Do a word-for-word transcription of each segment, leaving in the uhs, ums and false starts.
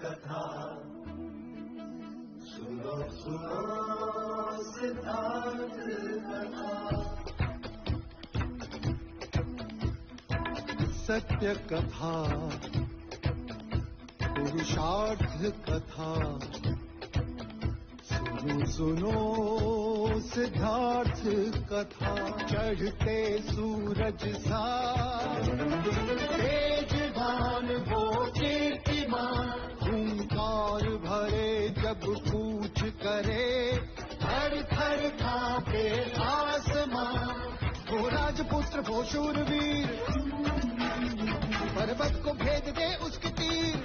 कथा सुनो सुनो सिद्धार्थ कथा। सत्य कथा पुरुषार्थ कथा। सुनो सुनो सिद्धार्थ कथा। चढ़ते सूरज सा तेजवान वो कीर्तिमान। हुंकार भरे जब कूच करे थर थर कांपे आसमान। वो राजपुत्र वो शूरवीर पर्वत को भेद दे उसके तीर।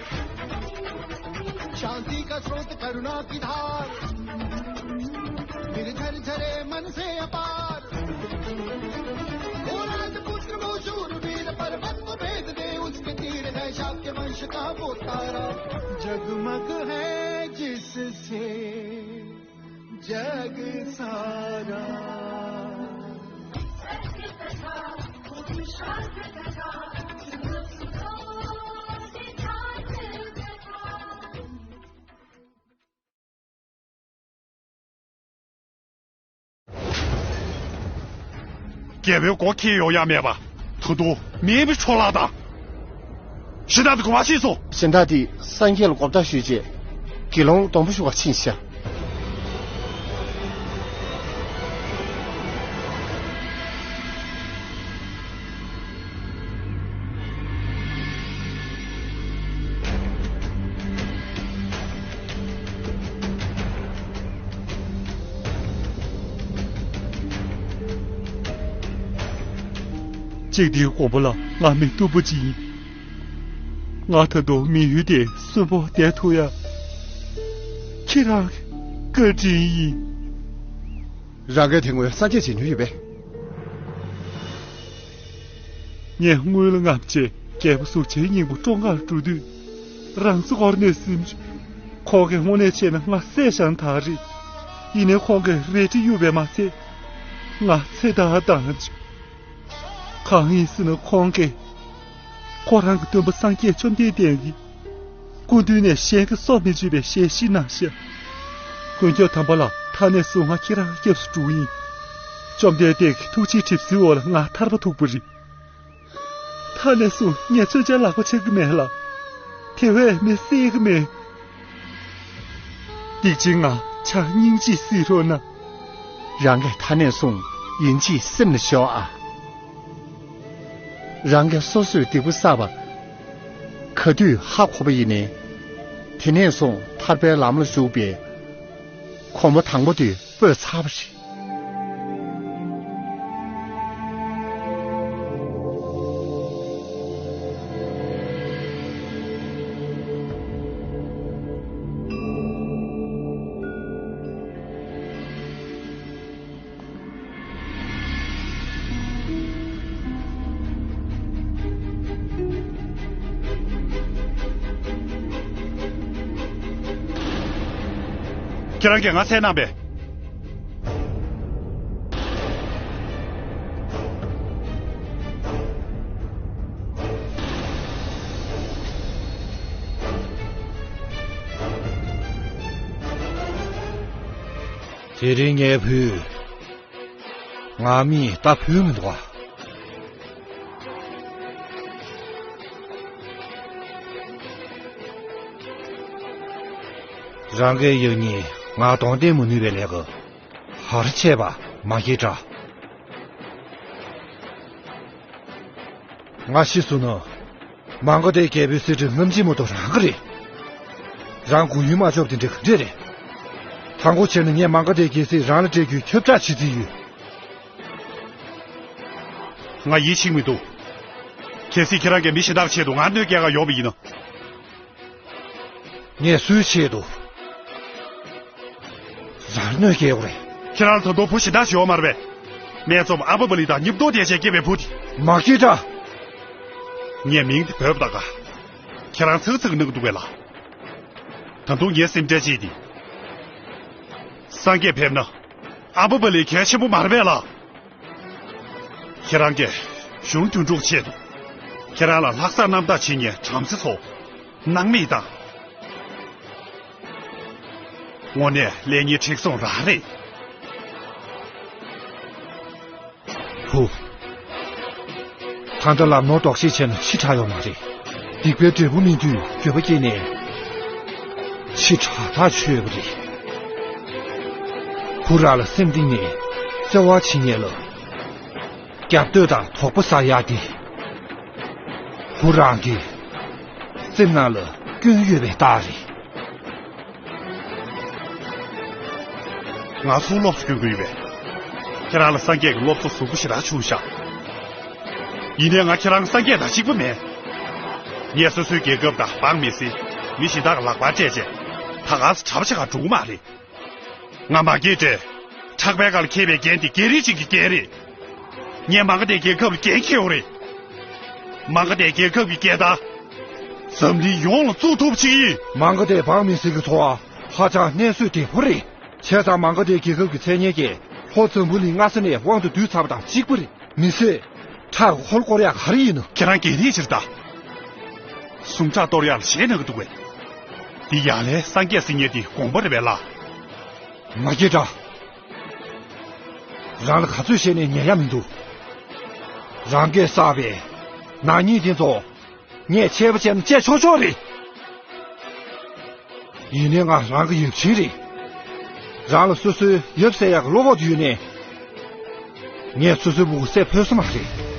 शांति का स्रोत करुणा की धार निर्झर झरे मन से अपार। वो राजपुत्र वो शूरवीर पर्वत को भेद दे उसके तीर है शाक्य वंश का वो तारा। जगमग है जिससे जग सारा। རྒྱལ་པོའི་སྒོ་ཁྱེར་ཡོང་ཡ་མེད་པ། ད་དུང་མེད་པའི་འཕྲོ་བརླག་དང་། གཞན་དག་དེ་ག་པར་ཕྱིན་སོང་། གཞན་དག་དེ་སངས་རྒྱས་ལ་དགོངས་དག་ཞུས་རྗེས་དགེ་སློང་སྡོང་པོ་ཞུ་བར་ཕྱིན་ཤག། ཅིག་དེའི་དགོངས་པ་ལ་ང་མི་སྡུག་པོ་ཅིག་ཡིན། ང་ད་དུང་མི་ཡུལ་དེ་གསོན་པོ་བསྡད་ཐུབ་ཡ། ཁྱེད་རང་བཀའ་དྲིན་ཡིན། རང་གིས་དེ་སྔོན་སངས་རྒྱས་བྱེད་མྱོང་ཡོད་པས། ངས་སྔོན་ལ་སྔ་ཕྱི་རྒྱལ་པོ་གཟུགས་ཅན་སྙིང་པོ་སྲོག་ངར་འགྲོ་དུས་རང་ཚོ་སྐོར་ནས་སེམས་བྱུང་། ཁོང་གིས་དངོས་གནས་བྱས་ན་ང་བསད་ཤང་ཐག་རེད། ཡིན་ནའི་ཁོང་གིས་རལ་གྲི་གཡུགས་པས་མ་ཚད་ང་ཚེ་ཐར་བཏང་བྱུང་། གང་ཡིན་ཟེར་ན་ཁོང་གིས་ཁོ་རང་གི་སྟོན་པ་སངས་རྒྱས་བཅོམ་ལྡན་འདས་ཀྱི་སྐུ་མདུན་ནས་གཞན་གྱིས་སྲོག་མི་གཅོད་པའི་ཞལ་བཞེས་གནང་ཤག། དཀོན་མཆོག་དམ་པ་ལགས། ད་ནས་བཟུང་ང་ཁྱེད་རང་སྐྱབས་སུ་འགྲོ་གི་ཡིན། བཅོམ་ལྡན་འདས་ཀྱི་ཐུགས་རྗེའི་གྲིབ་བསིལ་འོག་ལ་ང་ཐར་པ་ཐོབ་པ་རེད། ད་ནས་བཟུང་ངས་མཚོན་ཆ་ལག་པ་འཆང་གི་མེད་ལ། དེ་བས་མི་བསད་ཀྱི་མེད། སྡིག་ཅན་ང་ཆ་སྙིང་རྗེས་བསད་རོགས་གནང་། རང་གིས་ད་ནས་བཟུང་ཡིན་གཅིག་སེམས་ལ་ཞོག་ཨ། རང་གིས་སོ་སོས་སྡིག་པ་བསགས་པ་ག་དུས་ཧ་གོ་བ་ཡིན་ནའི། དེ་ནས་བཟུང་ཐར་པའི་ལམ་ལ་ཞུགས་པའི་གོམ་པ་དང་པོ་དེ་སྤོས་ཚར་བ་རེད། ཁྱེད་རང་གིས་ང་བསད་གནང་པས། དེ་རིང་ངའི་བུས་ང་མིས་ད་བུད་མི་འདུག་ཨ། རང་གི་ཡང་སྙིང་ང་གདོང་བསྟན་མི་ནུས་པའི་ལས་ཀ་ག་རེ་བྱས་པ་མ་སྐྱེས་དྲག། ང་ཤི་སོང་ན། མང་ག་དེ་རྒྱལ་པོའི་གསེར་ཁྲི་རྔམ་བརྗིད་མ་གཏོགས་རང་གི་རེད། རང་མགོ་ཡུ་མ་ཆོག་དེ་འདྲ་ག་འདྲས་རེད། དང་པོ་བྱས་ན་ངས་མང་ག་དེ་རྒྱལ་སྲིད་རང་ལ་སྤྲད་རྒྱུའི་ཁྱབ་བསྒྲགས་བྱེད་རྩིས་ཡོད། ང་ཡིད་ཆེས་མི་འདུག། གལ་སྲིད་ཁྱེད་རང་གིས་མི་གཞན་དག་ཆེད་དུ་ང་གནོད་སྐྱེལ་ག་ཡོང་བ་ཡིན་ན། ངས་སུའི་ཆེད་དུ་རང་གནོད་སྐྱེལ་དགོས་རེད། ཁྱེད་རང་ད་དུང་བུ་གཞན་དག་ཞིག་ཡོད་མ་རེད་པས། སྨད་འཚོང་ཨ་པ་པ་ལི་དང་མཉམ་དུ་བསྡད་བྱས་སྐྱེས་པའི་བུ་དེ། མ་སྐྱེས་དྲ། ངས་མིང་དེ་བོས་པ་ད་ག། ཁྱེད་རང་ཚིག་ཚིག་གནང་གི་འདུག་པས་ལ། ད་དུང་ངའི་སེམས་ཁྲལ་བྱེད་དེ། སངས་རྒྱས་ཕེབས་ན། ཨ་པ་པ་ལི་གལ་ཆེན་པོ་མ་རེད་པས་ལ། ཁྱེད་རང་གིས་གཞུང་དོན་གྲུབ་ཆེད་དུ། ཁྱེད་རང་ལ་ལྷག་བསམ་རྣམ་དག་བྱེད་མཁན་བྲམ་ཟེ་ཚོ། སྣང་མེད་དང་། དངོས་གནས་ལས་ངན་མཁྲེགས་བཟུང་རང་རེད། ཧུ། ད་ལྟ་ལམ་ནོར་ལྡོག་ཤེས་བྱས་ན་ཕྱི་དྲག་ཡོད་མ་རེད། སྡིག་པའི་འབྲས་བུ་སྨིན་དུས་འགྱོད་པ་སྐྱེས་ནས་ཕྱི་དྲག་ཐག་ཆོད་པ་རེད། ཧུ་རང་ལ་སེམས་གཏིང་ནས་བརྩེ་བ་བྱེད་མཁན་ལ་རྒྱབ་གཏོད་དང་དོགས་པ་ཟ་ཡག་དེ། ཧུ་རང་གི་སེམས་ནང་ལ་སྐྱོན་ཡོད་པའི་རྟགས་རེད། ང་ཚོ་སློབ་གསོ་སྐྱོན་གྱི་ཡོད་པས། ཁྱེད་རང་ལ་སངས་རྒྱས་ཀྱི་སློབ་གསོ་གཟུགས་པོ་ཞེ་དྲག་བྱུང་ཤག་ཡིན་ནའི་ང་ཁྱེད་རང་སངས་རྒྱས་དང་གཅིག་པ་མེད། ངས་སོ་སོའི་རྒྱལ་ཁབ་དང་འབངས་མི་སེར་མི་གཞན་དག་ལ་ལག་པར་སྤྲད་རྗེས་ད་ག་སེ་གྲྭ་པ་ཆགས་ག་འགྲོ་གི་མ་རེད། ང་མ་སྐྱེས་དུས་ཁྲག་པའི་ཁ་ལ་འཁྱེར་བའི་རྒྱན་དེ་རྒྱལ་རིགས་གཅིག་གི་རྒྱན་རེད། ངས་མ་ག་དྷའི་རྒྱལ་ཁབ་ལ་འགན་འཁྱེར་བ་རེད། མ་ག་དྷའི་རྒྱལ་ཁབ་ཀྱི་རྒྱལ་དར་འཛམ་གླིང་ཡོངས་ལ་བཙུགས་ཐུབ་པ་ཅིག་ཡིན། མ་ག་དྷའི་འབངས་མི་སེར་གྱི་འཚོ་བ་ཧ་ཅང་གནས་ཚུལ་བདེ་པོ་རེད། བྱས་ཙང་མ་ག་དྷའི་རྒྱལ་ཁབ་ཀྱི་མཚན་སྙན་གྱིས་ལྷོ་འཛམ་བུ་གླིང་སྔ་ས་ནས་དབང་དུ་བསྡུས་ཚར་བ་དང་གཅིག་པ་རེད། མི་སེར་ཁྲག་གི་ཧོལ་སྐོར་ཡག་ག་རེ་ཡིན་ནམ། ཁྱེད་རང་གལ་ཏེ་ཕྱིར་ལྟ། ཟུངས་ཁྲག་གཏོར་ཡག་ལ་ཞེད་སྣང་གི་འདུག་པས། འདི་ཡང་ལས་སངས་རྒྱས་ཟེར་མཁན་དེ་དགོངས་པ་རེད་པས་ལགས། མ་སྐྱེས་དགྲ། རང་ལ་ག་ཚོད་བཤད་ནས་ཉན་ཡ་མི་འདུག་རང་གིས་བསགས་པའི་ནག་ཉེས་དེ་ཚོ་ངས་ཆད་པ་བཅད་ན་བཅད་ཆོག་ཆོག་རེད། ཡིན་ནའི་ང་རང་གི་ཡབ་ཆེན་རེད། རང་ལ་སོ་སོའི་ཡབ་ཟེར་ཡག་གི་བློ་ཁོག་དེ་ཡོད་ནའི། ངས་སོ་སོའི་སྤུ་གུ་བསད་ཕོད་ས་མ་རེད།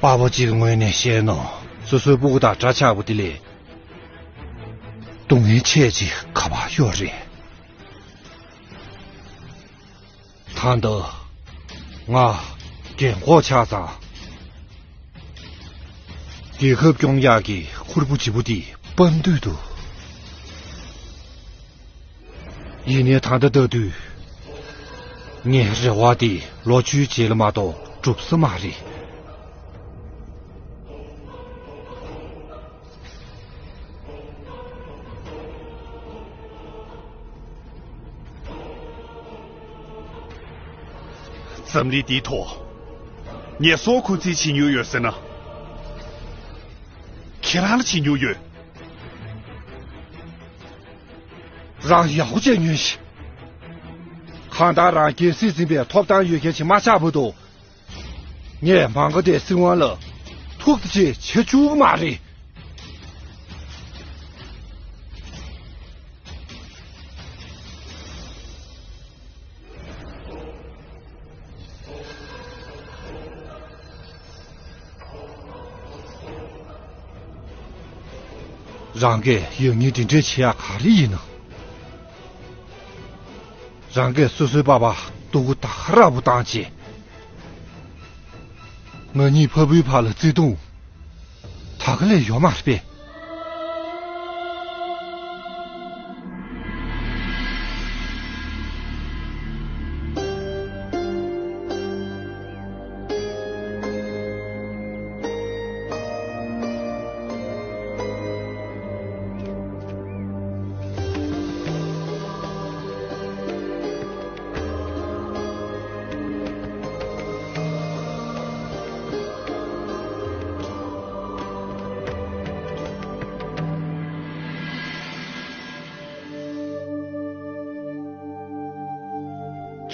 པ་ཕ་གཅིག་གི་ངོས་ནས་བཤད་ན། སོ་སོའི་སྤུ་གུ་དང་འདྲ་ཆགས་པ་དེ་ལས་སྡུག་བསྔལ་ཆེ་ཅིག་ག་པར་ཡོད་རེད། ད་ལྟ་ང་རྒན་གོག་ཆགས་ཙང་། རྒྱལ་ཁབ་སྐྱོང་ཡག་གི་ཁུར་པོ་ལྗིད་པོ་འདི་སྤར་འདོད་འདུག་ཡིན་ནའི་ད་ལྟ་ལྟ་དུས་ངའི་རེ་བ་འདི་ལོ་བཅུའི་རྗེས་ལ་མ་གཏོགས་འགྲུབ་ས་མ་རེད། འཛམ་གླིང་འདིའི་ཐོག་ངས་སྲོག་འཁོར་རྩིས་བྱེད་མྱོང་ཡོད་ཟེར་ན། ཁྱེད་རང་ལ་བྱེད་མྱོང་ཡོད། རང་ཡག་པོ་བྱས་ཉོན་ཞིག་གང་ལྟར་རང་རྒྱལ་སྲིད་འཛིན་པའི་ཐོབ་ཐང་ཡོད་མཁན་ཞིག་མ་ཆགས་བར་དུ། ངས་མ་ག་དྷའི་སྲིད་དབང་ལ་ཐུགས་རྗེ་ཆེ་བྱེད་བཅུག་གི་མ་རེད། རང་གིས་ཡག་ཉེས་འདི་འདྲས་བྱེད་ཡག་ག་རེ་ཡིན་ནམ། རང་གིས་སོ་སོའི་པ་ཕ་སྡུག་པོ་ད་ག་ར་པོ་བཏང་བྱས། ང་གཉིས་ཕ་བུའི་བར་ལ་བརྩེ་དུང་ད་ག་ལས་ཡོད་མ་རེད་པས།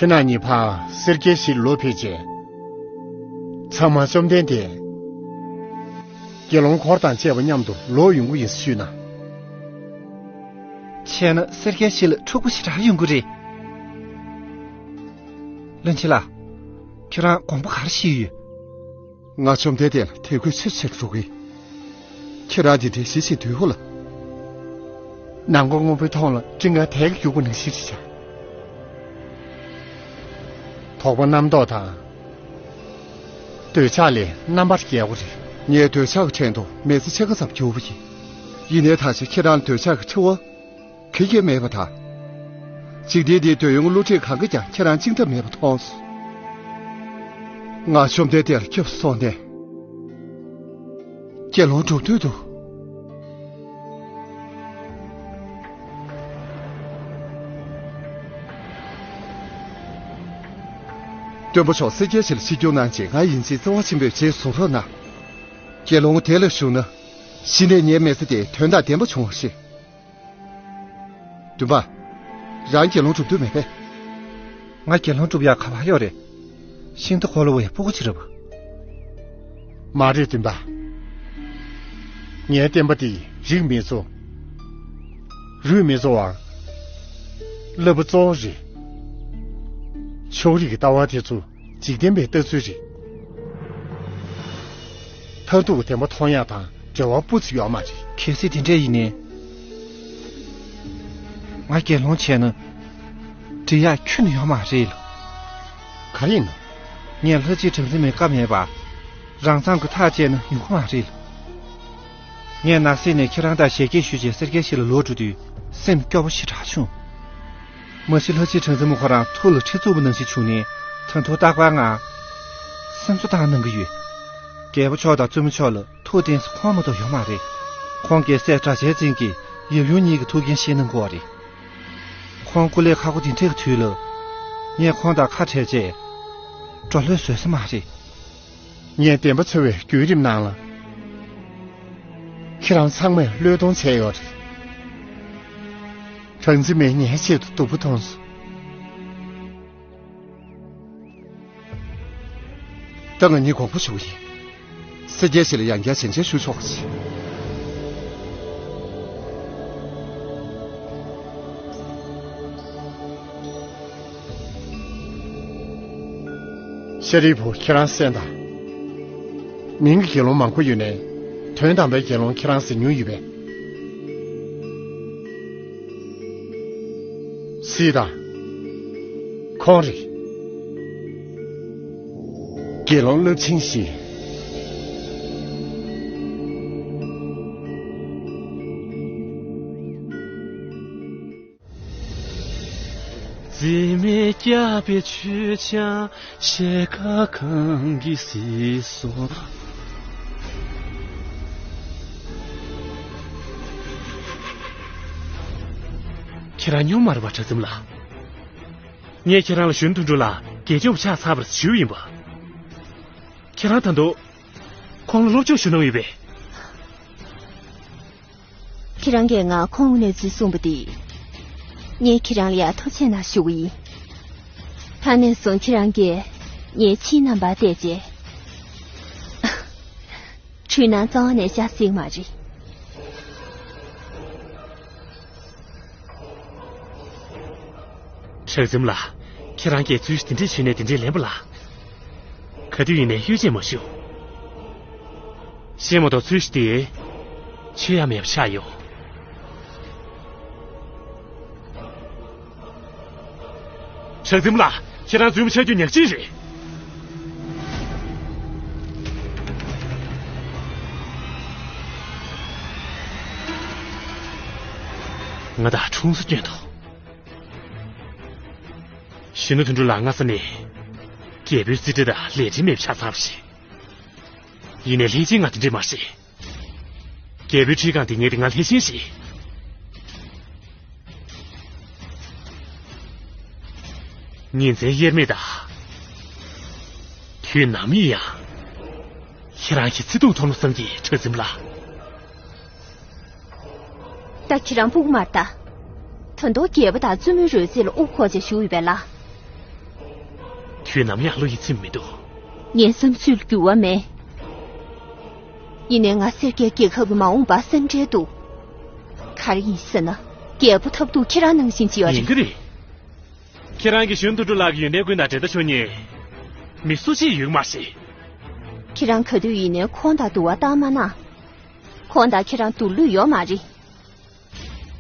ཁྱེད་རང་གཉིས་ཕར་སེར་སྐྱའི་གཞིས་ལ་ལོག་ཕེབས་རྗེས། ཚང་མ་བཅོམ་ལྡན་འདས་དགེ་སློང་འཁོར་དང་བཅས་པ་མཉམ་དུ་ལོག་ཡོང་གི་ཡིན་ཞུས་ན། བྱས་ན་སེར་སྐྱའི་གཞིས་ལ་འཁྲུག་པ་ཞེ་དྲག་ཡོང་གི་རེད། བློན་ཆེན་ལགས། ཁྱེད་རང་དགོངས་པ་ག་རེ་བཞེས་ཡོད། ང་བཅོམ་ལྡན་འདས་ལ་དད་གུས་ཆེ་ཆེར་འགྲོ་གི། ཁྱེད་རང་འདི་འདྲའི་ཞི་ཞིང་དུལ་པོ་ལ། ནམ་མཁའ་སྔོན་པོའི་མཐོངས་ལ་སྤྲིན་དཀར་དལ་གྱིས་རྒྱུག་པ་ནང་བཞིན་རེད་བྱ། དོགས་པ་རྣམ་རྟོག་དང་། འདོད་ཆགས་ལས་རྣམ་པར་རྒྱལ་བ་རེད། ངས་འདོད་ཆགས་ཀྱི་ཕྲན་དུ་མི་ཚེ་ཕྱེད་ཀ་ཙམ་བསྒྱུར་བ་ཡིན། ཡིན་ནའི་ད་ཆ་ཁྱེད་རང་ལ་འདོད་ཆགས་ཀྱི་འཁྲི་བ། ག་གེ་མེད་པ་དང་། འཇིག་རྟེན་འདིའི་འདོད་ཡོན་གྱི་བསླུ་བྲིད་གང་གིས་ཀྱང་ཁྱེད་རང་བཅིངས་ཐབས་མེད་པ་མཐོང་སོང་། ང་བཅོམ་ལྡན་འདས་ལ་སྐྱབས་སུ་སོང་ནས། དགེ་སློང་སྒྲུབ་འདོད་འདུག་སྟོན་པ་མཆོག་སེར་སྐྱའི་ཞལ་ལ་ཆིབས་བསྒྱུར་གནང་རྗེས། ང་ཡིན་ཆེས་བརྩེ་བ་ཆེན་པོས་རྗེས་བཟུང་རོགས་གནང་། དགེ་སློང་དེ་ལ་ཞུགས་ན། གཞི་ནས་ངའི་མི་ཚེ་དེ་དོན་དང་ལྡན་པ་བྱུང་བ་རེད། བདུན་པ། རང་དགེ་སློང་སྒྲུབ་འདོད་མེད་པས། ང་དགེ་སློང་སྒྲུབ་ཡག་ག་པར་ཡོད་རེད། ཤིང་རྟ་འཁོར་ལོ་བའི་ཕྲུ་གུ་ཅིག་རེད་པ། མ་རེད་བདུན་པ། ངའི་བསྟན་པ་འདི་རིགས་མི་གཙོ། རུས་མི་གཙོ་བར། བསླབ་པ་གཙོ་བོ་རེད། ཕྱོགས་རིས་ཀྱི་ལྟ་བ་དེ་ཚོ་འཇིག་རྟེན་པའི་ལྟ་ཚུལ་རེད། མཐར་ཐུག་བདེན་པ་མཐོང་ཡག་དང་འབྲེལ་བ་སྤུ་ཙམ་ཡོད་མ་རེད། གལ་སྲིད་དེ་འདྲ་ཡིན་ནའི། ང་དགེ་སློང་བྱས་ན་འགྲིག་ཡག་ཁྱོན་ནས་ཡོད་མ་རེད་ལ། ག་རེ་ཡིན་ནམ། ངས་ལྷ་གཅིག་གྲངས་འཛིན་མའི་བཀའ་མེད་པར་རང་མཚང་གི་ཐག་བཅད་ན་ཡོང་གི་མ་རེད་ལ། ངས་ནགས་གསེབ་ནས་ཁྱེད་རང་དང་ཞལ་གྱེས་ཞུས་རྗེས་སེར་སྐྱའི་ཞལ་ལ་ལོག་འགྲོ་དུས་སེམས་སྐྱོ་པོ་ཞེ་དྲག་བྱུང་། མ་གཞི་ལྷ་གཅིག་གྲངས་འཛིན་མ་ཁོ་རང་ཐུགས་ལ་ཁྲི་བཙུགས་པ་ནང་བཞིན་བྱུང་ནས། ད་དུང་རྟག་པར་ང་སེམས་གསོ་བཏང་གནང་གི་ཡོད། རྒྱལ་པོ་མཆོག་དང་བཙུན་མོ་མཆོག་ལ་ཐུགས་གཏད་ས་ཁོང་མ་གཏོགས་ཡོད་མ་རེད། ཁོང་རྒྱལ་སྲས་སྒྲ་གཅན་འཛིན་གྱིས་ཡབ་ཡུམ་གཉིས་ཀྱི་ཐུགས་འགན་བཞེས་གནང་དགོས་པ་རེད། ཁོང་སྐུ་ལས་ཁག་པོ་དེ་འདྲའི་དུས་ལ། ངས་ཁོང་དང་ཁ་བྲལ་རྗེས་འགྲོ་ལྷོད་བཟོད་ས་མ་རེད། ངས་བདེན་པ་འཚོལ་བའི་བརྒྱུད་རིམ་ནང་ལ། ཁྱེད་རང་ཚང་མས་བློས་གཏོང་བྱས་ཡོད་རེད། གྲངས་འཛིན་མས་ངའི་ཆེད་དུ་སྡུག་པོ་མཐོང་སོང་། ད་ང་གཉིས་དགོངས་པ་ཞུ་གི་ཡིན། སེར་སྐྱའི་ཞལ་ལ་ཡང་བསྐྱར་ཞལ་མཇལ་ཞུ་ཆོག་གི། ཤཱ་རིའི་བུ་ཁྱེད་རང་གསན་དང་། མིང་གི་དགེ་སློང་མང་པོ་ཡོད་ནའི། དོན་དམ་པའི་དགེ་སློང་ཁྱེད་རང་ཟེར་མྱོང་ཡོད་པས། སྲིད་དང་། ཁོང་རེད། དགེ་སློང་རླབས་ཆེན་ཞིག། རྩིས་མེད་བརྒྱབ་པའི་མཆོད་ཆང་ཞལ་དཀར་གང་གིས་བསིལ་སོང་། ཁྱེད་རང་སྨྱོ་མ་རེད་པ་གྲགས་འཛིན་ལགས། ངས་ཁྱེད་རང་ལ་གཞོན་དོན་གྲུབ་ལགས་དགེ་སྦྱོང་ཆགས་ཚར་བ་རེད་ཞུས་ཡིན་པ། ཁྱེད་རང་ད་དུང་ཁོང་ལ་སློབ་སྦྱོང་ཞུ་གནང་ཡོད་པས། ཁྱེད་རང་གིས་ང་ཁོང་གནས་ཚུལ་གསུངས་པ་དེ། ངས་ཁྱེད་རང་ལ་ཡང་ཐུགས་རྗེ་གནང་ཞུ་གི་ཡིན། ད་ནས་བཟུང་ཁྱེད་རང་གིས་ངའི་ཁྱིའི་རྣམ་པར་བལྟས་རྗེས། འཁྲུལ་སྣང་རྩ་བ་ནས་བྱ་སྲིད་མ་རེད། གྲགས་འཛིན་ལགས། ཁྱེད་རང་གིས་རྩོད་གཞི་དེ་འདྲས་བྱས་ནས་དེ་འདྲས་ལན་པ་ལ། ག་དུས་ཡིན་ནའི་གཡོ་ཇུས་མ་ཞུ། ཤེས་མ་གཏོགས་རྩོད་གཞི་དེ་ཆོད་ཡ་མེད་པ་ཆགས་ཡོང་། གྲགས་འཛིན་ལགས། ཁྱེད་རང་རྫུན་མ་ཆགས་རྒྱུ་ཉག་གཅིག་རེད། ང་དང་ཁྲུང་ས་སྐྱོན་ཐོག་གཞོན་ནུ་དོན་གྲུབ་ལགས་སྔ་ས་ནས་རྒྱལ་པོའི་རྩིས་ཁྲ་དང་ལས་འབྲེལ་མེད་པ་ཆགས་ཚར་བ་རེད། ཡིན་ནའི་ལྷས་སྦྱིན་ང་དེ་འདྲས་མ་བྱེད། རྒྱལ་པོའི་ཁྲིམས་ཁང་དེ་ངའི་རིགས་ང་ལྷས་སྦྱིན་ཞིག་ཉིན་མཚན་དབྱེར་མེད་དང་། དུས་ནམ་ཡིན་ཡང་། ཁྱེད་རང་གི་བརྩེ་དུང་མཐོང་ལོ་བསམ་གྱི་གྲགས་འཛིན་ལགས། ད་ཁྱེད་རང་སྤུ་གུ་མ་རེད་ད། ད་དུང་རྒྱལ་པོ་དང་བཙུན་མོའི་རོལ་རྩེད་ལ་དབུ་འཁོར་བྱས་བཞུགས་ཡོད་པས་ལ། དུས་ནམ་ཡང་བློ་ཡིད་ཚིམ་མི་འདུག་ངའི་བསམ་ཚུལ་ལ་འགྱུར་བ་མེད། ཡིན་ནའི་ང་སེར་སྐྱའི་རྒྱལ་ཁབ་ཀྱི་མ་འོངས་པ་སེམས་ཁྲལ་འདུག་ག་རེ་ཡིན་ཟེར་ན། རྒྱལ་པོ་ཐབས་སྡུག་ཁྱེད་རང་ནང་བཞིན་ཅིག་ཡོད་རེད། ཡིན་གྱི་རེད། ཁྱེད་རང་གིས་གཞོན་དོན་གྲུབ་ལགས་ཀྱི་ཡོན་ཏན་ཀུན་དང་འབྲེལ་ཟླ་ཆོད་མཁན་མི་སུ་གཅིག་ཡོད་མ་རེད། ཁྱེད་རང་ག་དུས་ཡིན་ནའི་ཁོང་དང་དུ་བ་བཏང་མ་གནང་། ཁོང་དང་ཁྱེད་རང་སྡུག་ལུས་ཡོད་མ་རེད།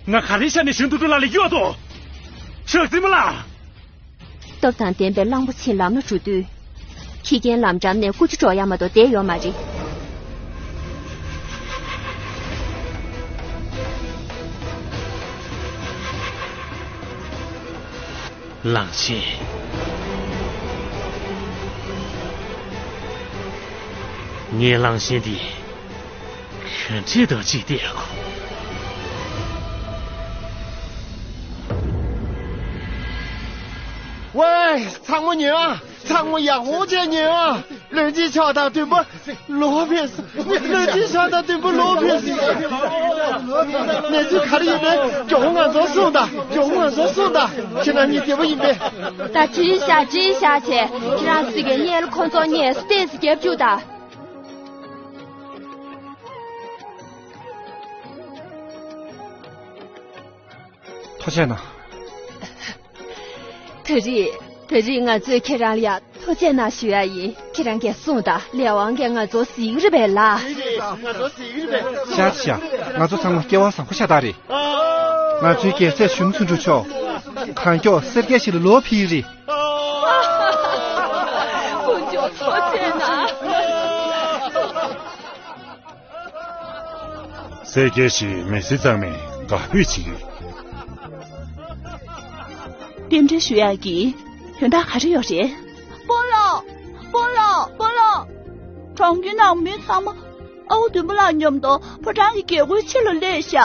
ང་ག་རེའི་ཆ་ནས་གཞོན་དོན་གྲུབ་ལགས་ལ་གཡོལ་ཏོ། གྲགས་འཛིན་མ་ལགས། སྟོབས་དང་ལྡན་པའི་གླང་པོ་ཆེ་ལམ་ལ་འགྲོ་དུས། ཁྱི་རྒན་ལམ་འགྲམ་ནས་ཀུ་ཅོ་སྒྲོག་ཡ་མ་གཏོགས་བསྡད་ཡོད་མ་རེད། གླང་ཆེན། ངའི་གླང་ཆེན་འདི། ག་འདྲས་དང་ཅིག་བལྟས་ཡག་གོ། ཝེ། ཚང་མ་ཉོན་ཨ། ཚང་མ་ཡག་པོ་བྱས་ཉོན་ཨ། བློན་ཆེན་མཆོག་དང་མཐུན་པོ་ལོག་ཕེབས། བློན་ཆེན་མཆོག་དང་མཐུན་པོ་ལོག་ཕེབས། གནས་ཚུལ་ག་རེ་ཡིན་པས་མགྱོགས་པོ་ང་ཚོར་གསུངས་དང་། མགྱོགས་པོ་ང་ཚོར་གསུངས་དང་། ཁྱེད་རང་གཉིས་བདེ་པོ་ཡིན་པས། ད་བྲིས་བཞག་བྲིས་བཞག་བྱས། ཁྱེད་རང་ཚོ་གི་སྔོན་ལ་ཁོང་ཚོ་ངས་སུ་ཏོག་ཙམ་རྒྱབ་བཅུག་དང་། ཐུགས་རྗེ་གནང་། ད་རེས་ད་རེས་ང་ཚོས་ཁྱེད་རང་ལ་ཡ་ཐུགས་རྗེ་གནང་ཞུ་ཡ་ཡིན། ཁྱེད་རང་གིས་གསུངས་དང་། ལས་དབང་གིས་ང་ཚོ་གཟིགས་རེད་པས་ལ། ཤག་ཤག་ང་ཚོ་ཚང་མ་སྐལ་བ་བཟང་པོ་ཤ་སྟག་རེད། ང་ཚོའི་རྒྱལ་སྲས་གཞོན་ནུ་དོན་གྲུབ་མཆོག་གང་མགྱོགས་སེར་སྐྱའི་གཞིས་ལ་ལོག་ཕེབས་ཀྱི་རེད། དཀོན་མཆོག་ཐུགས་རྗེ་གནང་། སེར་སྐྱའི་གཞིས་མི་སེར་ཚང་མས་དགའ་འབོད་བྱེད་ཀྱི་ཡོད། རྟེན་འབྲེལ་ཞུ་ཡག་གི་དོན་དག་ག་རེ་ཡོད་རེད། སྤོ་ལགས། སྤོ་ལགས། སྤོ་ལགས། གྲོང་ཁྱེར་ནང་མི་ཚང་མ་ཨ་ཁུ་བདུན་པོ་ལགས་མཉམ་དུ་ཕོ་བྲང་གི་རྒྱལ་སྒོའི་ཕྱི་ལ་སླེབས་ཤག་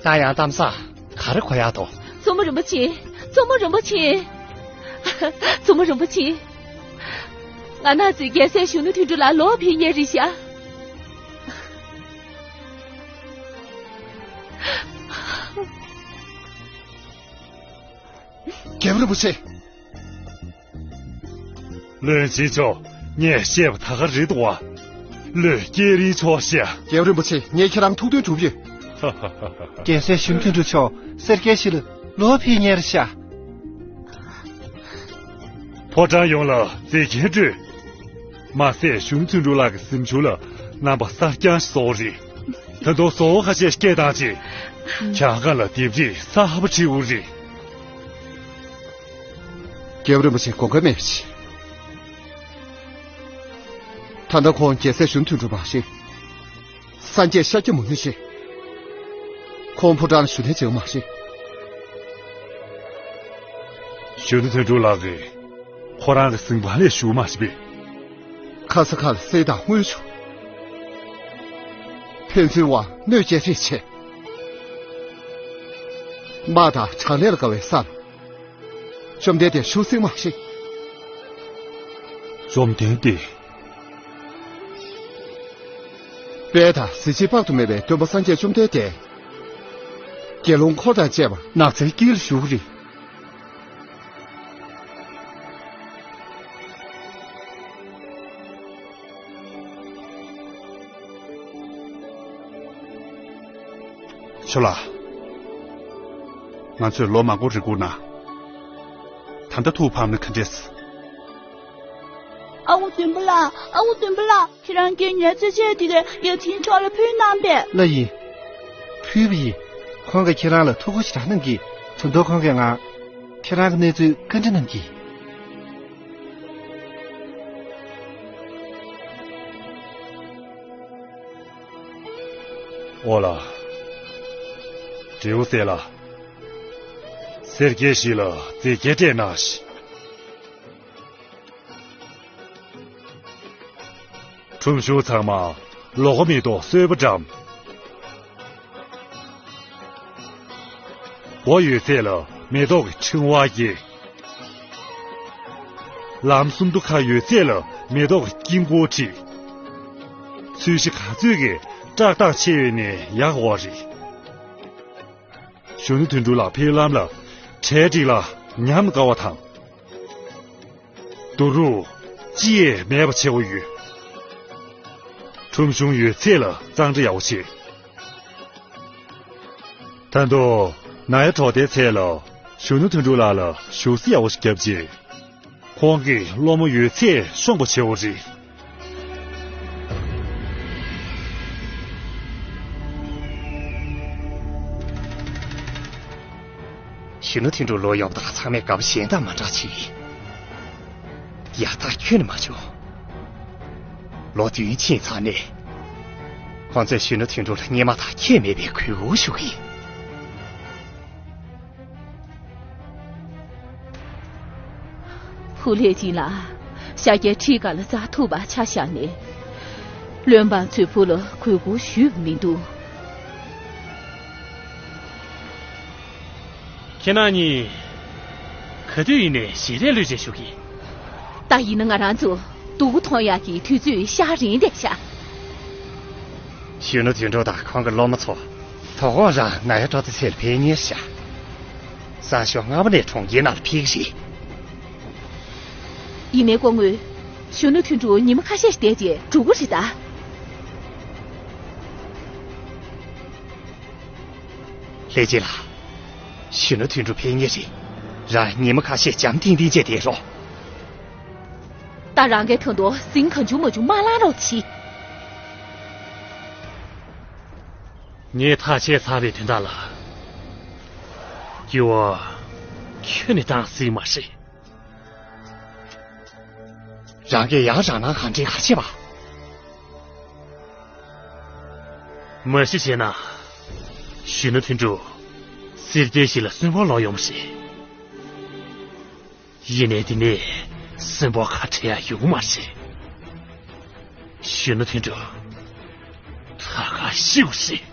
ད་ཡང་གཏམ་བཟང་ག་རེ་གོ་ཡག་འདུག། མཚོ་མོ་རིན་པོ་ཆེ། མཚོ་མོ་རིན་པོ་ཆེ། མཚོ་མོ་རིན་པོ་ཆེ། ང་རང་ཚོའི་རྒྱལ་སྲས་གཞོན་ནུ་དོན་གྲུབ་ལགས་ལོག་ཕེབས་མཁན་རེད་ཤག། རྒྱལ་པོ་རིན་པོ་ཆེ། བློན་ཆེན་མཆོག། ངས་བཤད་པ་ད་ག་རེད་འདུག་བ། བློས་སྐྱེལ་རིན་ཆོག་ཤག། རྒྱལ་པོ་རིན་པོ་ཆེ། ངས་ཁྱེད་རང་ཐུགས་འདུན་གྲུབ་ཡོད། རྒྱལ་སྲས་གཞོན་ནུ་དོན་གྲུབ་མཆོག་སེར་སྐྱའི་གཞིས་ལ་ལོག་ཕེབས་མཁན་རེད་ཤག། ཕོ་བྲང་ཡོངས་ལ་མཛེས་རྒྱན་སྤྲོས། མ་ཟད་གཞོན་ནུ་དོན་གྲུབ་ལགས་ཀྱི་གཟིམ་ཆུང་ལ་རྣམ་པ་གསར་རྐྱང་ཞིག་བཟོ་བ་རེད། ད་དུང་བཟོ་བ་ཁ་ཤས་སྐད་བཏང་རྗེས། གྱང་ཁ་ལ་ལྡེབས་རིས་གསར་པ་བྲིས་དགོས་རེད། རྒྱལ་པོ་རིན་པོ་ཆེ་དགོངས་འགལ་མེད་པ་བྱེད། ད་ལྟ་ཁོང་རྒྱལ་སྲས་གཞོན་ནུ་དོན་གྲུབ་མ་ཤེས། སངས་རྒྱས་ཤཱཀྱ་མུ་ནེ་ཤེས། ཁོང་ཕོ་བྲང་ཞུ་གཏན་བྱེད་མ་ཤེས། གཞོན་ནུ་དོན་གྲུབ་ལགས་ཀྱིས་ཁོ་རང་གི་གཟིམ་ཁང་ལས་བཞུགས་མ་ཤེས་པས། ཁ་ས་ཁ་ལ་གསེར་དང་དངུལ་བྱུགས། ཕན་ཚུན་བར་གནོད་སྐྱེལ་རེས་བྱས། དམག་དང་དྲག་ལས་ལ་དགའ་བའི་སར། བཅོམ་ལྡན་འདས་བཞུགས་སྲིད་མ་ཤེས། བཅོམ་ལྡན་འདས། དཔལ་དང་གཟི་བརྗིད་དཔག་ཏུ་མེད་པའི་སྟོན་པ་སངས་རྒྱས་བཅོམ་ལྡན་འདས། དགེ་སློང་འཁོར་དང་བཅས་པ་ནགས་ཚལ་དཀྱིལ་ལ་བཞུགས་རེད། ཆོས་ལགས། ང་ཚོས་ལོ་མང་པོ་རེ་སྒུག་ན། ད་ལྟ་ཐུགས་ཕམ་ན་ག་འདྲས། ཨ་ཁུ་བདུན་པོ་ལགས། ཨ་ཁུ་བདུན་པོ་ལགས། ཁྱེད་རང་གིས་ངའི་རྩེད་ཆས་དེ་ག་ཡབ་ཆེན་མཆོག་ལ་ཕུལ་གནང་པས། ལགས་ཡིན། ཕུལ་བ་ཡིན། ཁོང་གིས་ཁྱེད་རང་ལ་ཐུགས་ཁུར་ཞེ་དྲག་གནང་གིས། ད་དུང་ཁོང་གིས་ང་། ཁྱེད་རང་གི་གནས་ཚུལ་བཀའ་འདྲི་གནང་གིས། ཨོ་ལ། དྲེའུ་སེ་ལ། སེར་སྐྱའི་གཞིས་ལ་མཛེས་རྒྱན་སྤྲས་གནང་ཞིག། ཁྲོམ་གཞུང་ཚང་མ་ལོ་འཁོར་མེ་ཏོག་གསོལ་བ་བཀྲམ། སྒོ་ཡོད་ཚད་ལ་མེ་ཏོག་གི་ཕྲེང་བ་བརྒྱན། ལམ་སུམ་མདོ་ཁ་ཡོད་ཚད་ལ་མེ་ཏོག་གི་དཀྱིལ་འཁོར་བྲིས། ཚོས་གཞི་ག་ཚོད་ཀྱིས་བཀྲག་མདངས་ཆེ་བས་ནས་ཡག་གོ་རེད། གཞོན་ནུ་དོན་གྲུབ་ལགས་ཕེབས་ལམ་ལ་གྲལ་སྒྲིག་ལ་ཉམས་དགའ་བ་དང་། བསྡུ་རུབ་ཅི་ཡས་མེད་པ་བྱེད་དགོས་ཡོད། ཁྲོམ་གཞུང་ཡོད་ཚད་ལ་གཙང་སྦྲ་ཡག་པོ་བྱེད། ད་དུང་ན་ཡ་གྲོགས་དེའི་ཚལ་ལ་གཞོན་ནུ་དོན་གྲུབ་ལགས་ལ་བཞུགས་ས་ཡག་པོ་ཞིག་བརྒྱབ་རྗེས། ཁོང་གི་སློང་མོ་ཡོད་ཚད་ཤོང་པ་བྱེད་དགོས་རེད། གཞོན་ནུ་དོན་གྲུབ་ལོག་ཡོང་དུས་ཚང་མས་དགའ་པོ་གཞན་དང་མ་འདྲ་ཅིག་ཡག་ཐག་ཁྱོན་ནས་མ་བྱུང་། ལོ་བདུན་ཕྱིན་ཚར་ནས། ཁོང་ཚོས་གཞོན་ནུ་དོན་གྲུབ་ལ་སྔོན་མ་དང་ཁྱད་མེད་པའི་གུས་བཀུར་ཞུ་གི་ཡིན། ཧུ་ལེ་ཅིན་ལགས། ཤཱཀྱའི་ཁྲི་སྒང་ལ་བཙག་ཐུབ་པ་ཆ་བཞག་ནས། བློན་འབངས་ཚོའི་བུ་ལ་གུས་བཀུར་ཞུས་པ་མི་འདུག་ཁྱེད་རང་གཉིས་ག་དུས་ཡིན་ནའི་ཞལ་རས་བླུགས་བྱས་བཞུགས་ཀྱི། ད་ཡིན་ན་ང་རང་ཚོ་སྡུག་གུ་མཐོང་ཡག་གི་དུས་ཚོད་ཤར་རན་བསྡད་ཤག་གཞོན་ནུ་དོན་གྲུབ་དང་ཁོང་གི་སློབ་མ་ཚོ། དོ་དགོང་རང་ནའི་ཀྲོ་ཙེ་ཚེ་ལ་ཕེབས་མཁན་རེད་ཤག་གསང་ཞོགས་སྔ་མོ་ནས་གྲོང་ཁྱེར་ནང་ལ་ཕེབས་ཀྱི་རེད། ཡིན་ནའི་སྐུ་ངོ། གཞོན་ནུ་དོན་གྲུབ་ཉི་མ་ཁ་ཤས་ཤིག་བསྡད་རྗེས་འགྲོ་གི་རེད་ད། ལྷས་སྦྱིན་ལགས། གཞོན་ནུ་དོན་གྲུབ་ཕེབས་མཁན་རེད། རང་ཉི་མ་ཁ་ཤས་འཇམ་ཐིང་ཐིང་བྱས་བསྡད་རོགས། ད་རང་གིས་ད་དུང་ཟིང་གང་བྱུང་མ་བྱུང་མ་བསླང་རོགས་གྱིས། ངས་ཐག་བཅད་ཚར་བའི་དོན་དག་ལ། འགྱུར་བ་ཁྱོན་ནས་བཏང་སྲིད་མ་རེད། རང་གིས་ཡང་རང་སྣང་གང་དྲན་ག་བྱེད་པ། མ་གཞི་བྱས་ན། གཞོན་ནུ་དོན་གྲུབ་སེར་སྐྱའི་གཞི་ལ་གསོན་པོར་ལོག་ཡོང་བ་རེད། ཡིན་ནའི་འདི་ནས་གསོན་པོ་ཁ་བྲལ་ཡག་ཡོང་མ་རེད། གཞོན་ནུ་དོན་གྲུབ། ད་ག་ཤི་བ་རེད།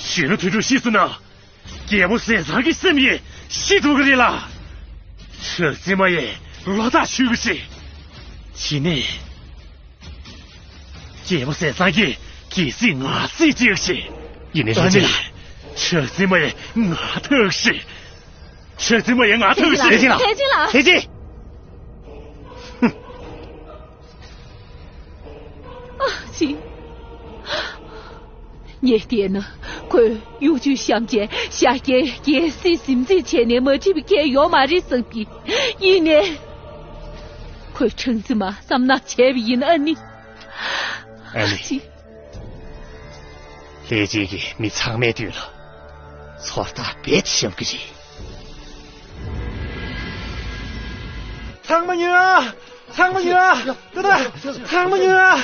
གཞོན་ནུ་དོན་གྲུབ་ཤི་སོང་ན། རྒྱལ་པོ་ཟས་གཙང་གི་སེམས་ཡང་ཤི་འགྲོ་གི་རེད་ལ། གྲགས་འཛིན་མ་ཡང་ལོ་ཐག་ཆོད་གི་རེད། དེ་ནས། རྒྱལ་པོ་ཟས་གཙང་གིས་གལ་སྲིད་ང་སྲིད་བྱེད་ཀྱི་རེད། ཡིན་ནའི་ལྷས་སྦྱིན་ལགས། གྲགས་འཛིན་མ་ཡང་ང་ཐུག་གི་རེད། གྲགས་འཛིན་མ་ཡང་ང་ཐུག་གི་རེད། ལྷས་སྦྱིན་ལགས། ལྷས་སྦྱིན་ལགས། ལྷས་སྦྱིན། ཨ་ཙི། ངས་བལྟས་ན་ཁོས་གཡོ་ཇུས་བཤམས་བྱས་ཤཱཀྱའི་རྒྱལ་སྲིད་ཟིན་བྲིས་བྱས་ནས་མ་བྲིས་པའི་སྐལ་ཡོད་མ་རེད་བསམ་གི། ཡིན་ནའི་ཁོས་གྲགས་འཛིན་མ་བསམ་ན་བྱས་པ་ཡིན། ཨ་ནི། ཨ་ནི། ཨ་ཙི། ལྷས་སྦྱིན་གྱིས་མི་ཚང་མའི་མདུན་ལ་ཚོར་རྟགས་རྦད་དེ་བཤམས་ཀྱི་རེད། ཚང་མ་ཉོན་ཨ། ཚང་མ་ཉོན་ཨ། ཏུ་ཏུ། ཚང་མ་ཉོན་ཨ།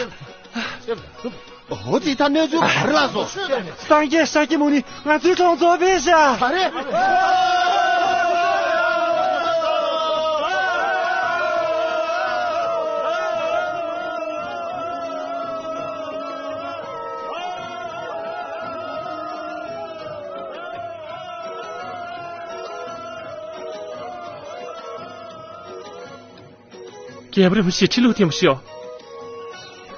འོ་དེ་ད་གནས་ཚུལ་ག་རེ་ལ་སོང་། སངས་རྒྱས་ཤཱཀྱ་མུ་ནི་ང་ཚོའི་གྲོང་ཚོར་ཕེབས་ཤག་ག་རེ། རྒྱལ་པོ་རིན་པོ་ཆེ་ཁྲི་ལུགས་བརྟན་པོ་ཤོག་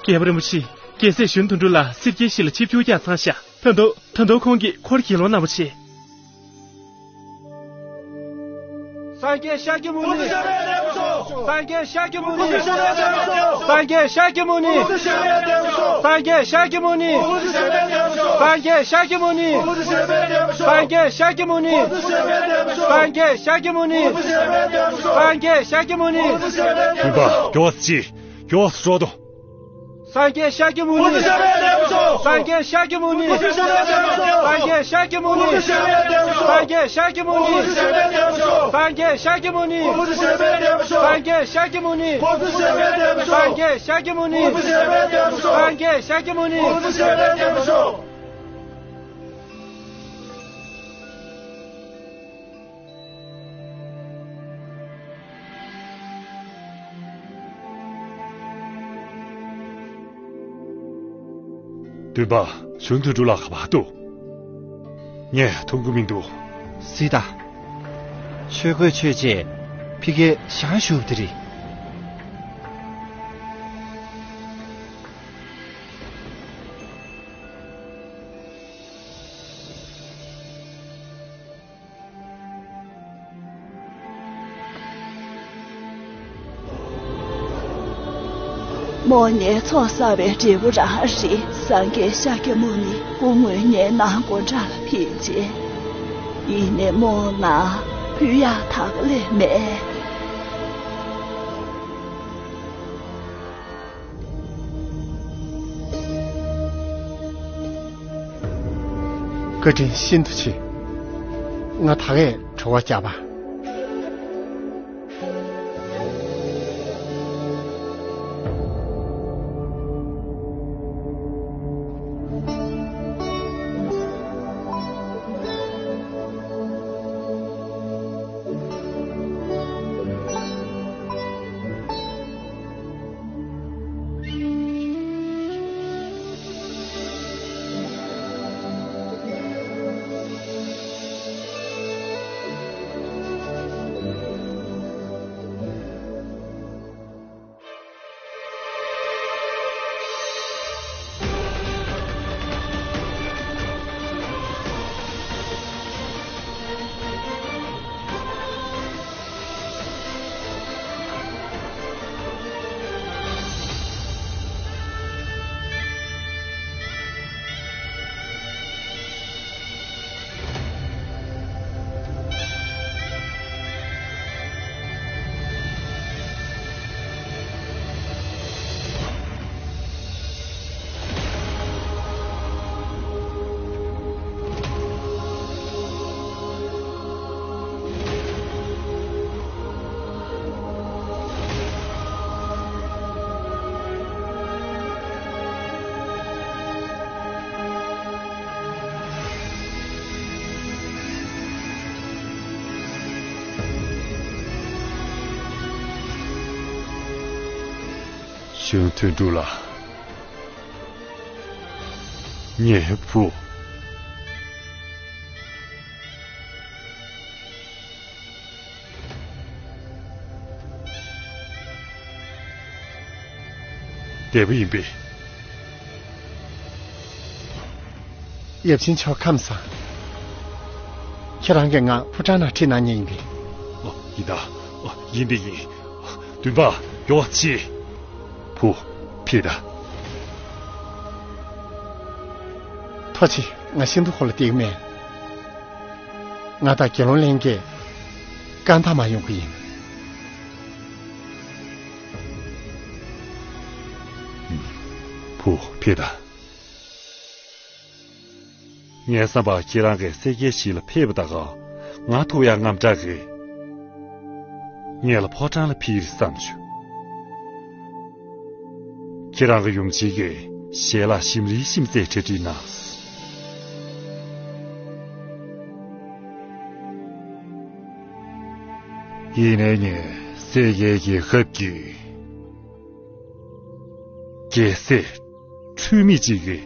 རྒྱལ་པོ་རིན་པོ་ཆེ། རྒྱལ་སྲས་གཞོན་དོན་གྲུབ་ལགས་སེར་སྐྱའི་གཞི་ལ་ཆིབས་བསྒྱུར་རྒྱག་ཚར་ཤག་ད་དུང་ད་དུང་ཁོང་གིས་ཁོར་དགེ་སློང་གནང་བ་བྱེད། སངས་རྒྱས་ཤཱཀྱ་མུ་ནི། སངས་རྒྱས་ཤཱཀྱ་མུ་ནི། སངས་རྒྱས་ཤཱཀྱ་མུ་ནི། སངས་རྒྱས་ཤཱཀྱ་མུ་ནི། སངས་རྒྱས་ཤཱཀྱ་མུ་ནི། སངས་རྒྱས་ཤཱཀྱ་མུ་ནི། སངས་རྒྱས་ཤཱཀྱ་མུ་ནི། སངས་རྒྱས་ཤཱཀྱ་མུ་ནི། སྟོན་པ། མགྱོགས་སེ་ཅིག་མགྱོགས་སེ་འགྲོ་དང་། སངས་རྒྱས་ཤཱཀྱ་མུ་ནི། སངས་རྒྱས་ཤཱཀྱ་མུ་ནི། སངས་རྒྱས་ཤཱཀྱ་མུ་ནི། སངས་རྒྱས་ཤཱཀྱ་མུ་ནི། སངས་རྒྱས་ཤཱཀྱ་མུ་ནི། སངས་རྒྱས་ཤཱཀྱ་མུ་ནི། སངས་རྒྱས་ཤཱཀྱ་མུ་ནི། སངས་རྒྱས་ཤཱཀྱ་མུ་ནི། སངས་རྒྱས་ཤཱཀྱ་མུ་ནི། སྟོན་པ། གཞོན་དོན་གྲུབ་ལགས་ག་པར་འདུག་ངས་མཐོང་གི་མི་འདུག་སྲིད་ད། ཆོས་གོས་ཆོད་རྗེས་ཕ་གིར་ཞག་བཞུགས་པ་དེ་རེད། མོ་ངའི་ཚོགས་བསགས་པའི་འབྲས་བུ་རང་རེད། སངས་རྒྱས་ཤཱཀྱ་མུ་ནི་སྐུ་ངོ་ངའི་ནང་སྒོ་འགྲམ་ལ་ཕེབས་རྗེས། ཡིན་ནའི་མོ་ནང་ཕུད་ཡག་ད་ག་ལས་མེད། བཀའ་དྲིན་ཤིན་ཏུ་ཆེ། ང་ད་གས་བྲོ་བ་རྒྱག་པ། གཞོན་དོན་གྲུབ་ལགས། ངའི་བུ། བདེ་པོ་ཡིན་པས། ཡབ་ཆེན་མཆོག་ཁམས་བཟང་། ཁྱེད་རང་གིས་ང་ཕོ་བྲང་ནང་ཁྲིད་གནང་མཁན་ཡིན་པས། ཨོ། ཡིན་ད། ཨོ། ཡིན་པས་ཡིན། བདུན་པ། མགྱོགས་པོ་ཕྱིན། བུ། ཕེབས་དང་། ཐུགས་རྗེ་ཆེ། ང་ཤིན་ཏུ་ཁོ་ལ་སྟེར་གི་མེད། ང་དང་དགེ་སློང་ལྷན་རྒྱས་ཀ་ན་ཐ་མར་ཡོང་གི་ཡིན། བུ། ཕེབས་དང་། ངའི་བསམ་པར་ཁྱེད་རང་གིས་སེར་སྐྱའི་གཞིས་ལ་ཕེབས་པ་དང་། ང་ཐུག་ཡག་དངངས་སྐྲག་གིས། ངེད་ལ་ཕོ་བྲང་ལ་ཕེབས་རེ་བསམ་བྱུང་། ཁྱེད་རང་གི་ཡུམ་ཆེན་གྱིས་ཞལ་ལག་ཞིམ་རིལ་ཞིམ་ཟས་གྲ་སྒྲིག་གནང་། ཡིན་ནའི་ངས་སེར་སྐྱའི་རྒྱལ་ཁབ་ཀྱི་རྒྱལ་སྲས་འཁྲུལ་མེད་ཅིག་གི་